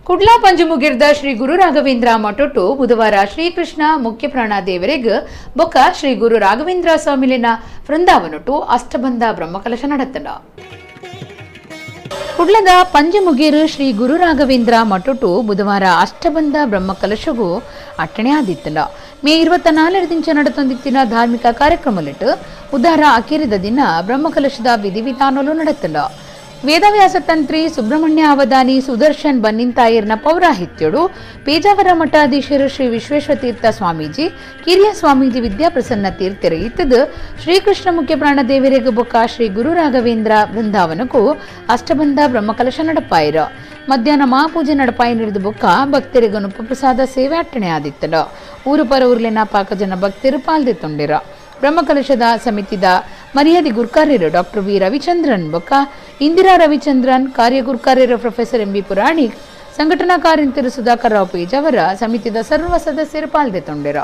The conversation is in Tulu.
ಕುಡ್ಲಾ ಪಂಜುಮುಗಿರ್ದ ಶ್ರೀ ಗುರು ರಾಘವೇಂದ್ರ ಮಠೊಟ್ಟು ಬುಧವಾರ ಶ್ರೀಕೃಷ್ಣ ಮುಖ್ಯ ಪ್ರಾಣ ದೇವರೆಗ್ ಬೊಕ್ಕ ಶ್ರೀ ಗುರು ರಾಘವೇಂದ್ರ ಸ್ವಾಮಿಲಿನ ವೃಂದಾವನೊಟ್ಟು ಅಷ್ಟಬಂಧ ಬ್ರಹ್ಮಕಲಶ ನಡತ್ತಂಡ. ಕುಡ್ಲದ ಪಂಜಮುಗೇರು ಶ್ರೀ ಗುರು ರಾಘವೇಂದ್ರ ಮಠೊಟ್ಟು ಬುಧವಾರ ಅಷ್ಟಬಂಧ ಬ್ರಹ್ಮಕಲಶಗೂ ಅಟ್ಟಣೆ ಆದಿತ್ತಂಡ. ಮೇ 24 ದಿಂಚ ನಡತೊಂದಿತ್ತಿನ ಧಾರ್ಮಿಕ ಕಾರ್ಯಕ್ರಮಲಿಟ್ಟು ಉದಾರ ಅಕಿರಿದ ದಿನ ಬ್ರಹ್ಮಕಲಶದ ವಿಧಿವಿಧಾನಲು ನಡತ್ತಂಡ. ವೇದವ್ಯಾಸ ತಂತ್ರಿ ಸುಬ್ರಹ್ಮಣ್ಯ ಅವಧಾನಿ ಸುದರ್ಶನ್ ಬನ್ನಿಂತಾಯರ್ನ ಪೌರಾಹಿತ್ಯಡು ಪೇಜಾವರ ಮಠಾಧೀಶರು ಶ್ರೀ ವಿಶ್ವೇಶ್ವತೀರ್ಥ ಸ್ವಾಮೀಜಿ, ಕಿರಿಯ ಸ್ವಾಮೀಜಿ ವಿದ್ಯಾಪ್ರಸನ್ನ ತೀರ್ಥರು ಇತ್ತದು ಶ್ರೀಕೃಷ್ಣ ಮುಖ್ಯ ಪ್ರಾಣದೇವರಿಗೆ ಬೊಕ್ಕ ಶ್ರೀ ಗುರು ರಾಘವೇಂದ್ರ ಬೃಂದಾವನಕ್ಕೂ ಅಷ್ಟಬಂಧ ಬ್ರಹ್ಮಕಲಶ ನಡಪಾಯಿರ. ಮಧ್ಯಾಹ್ನ ಮಹಾಪೂಜೆ ನಡಪಾಯಿ ನಡೆದು ಬೊಕ್ಕ ಭಕ್ತರಿಗೆ ಪ್ರಸಾದ ಸೇವೆ ಅಟ್ಟಣೆ ಆದಿತ್ತಡ. ಊರು ಪರ ಊರ್ಲಿನ ಪಾಕ ಜನ ಭಕ್ತರು ಪಾಲ್ದೆ ತೊಂಡಿರ. ಬ್ರಹ್ಮಕಲಶದ ಸಮಿತಿದ ಮರ್ಯಾದೆ ಗುರ್ಕಾರ್ಯರು ಡಾಕ್ಟರ್ ವಿ ರವಿಚಂದ್ರನ್ ಬೊಕ್ಕ ಇಂದಿರಾ ರವಿಚಂದ್ರನ್, ಕಾರ್ಯಗುರ್ಕಾರ್ಯರು ಪ್ರೊಫೆಸರ್ ಎಂ ಬಿ ಪುರಾಣಿಕ್, ಸಂಘಟನಾ ಕಾರ್ಯಂತರು ಸುಧಾಕರ್ ರಾವ್ ಪೇಜಾವರ, ಸಮಿತಿದ ಸರ್ವ ಸದಸ್ಯರು ಪಾಲ್ದೆ ತೊಂಡಿರ.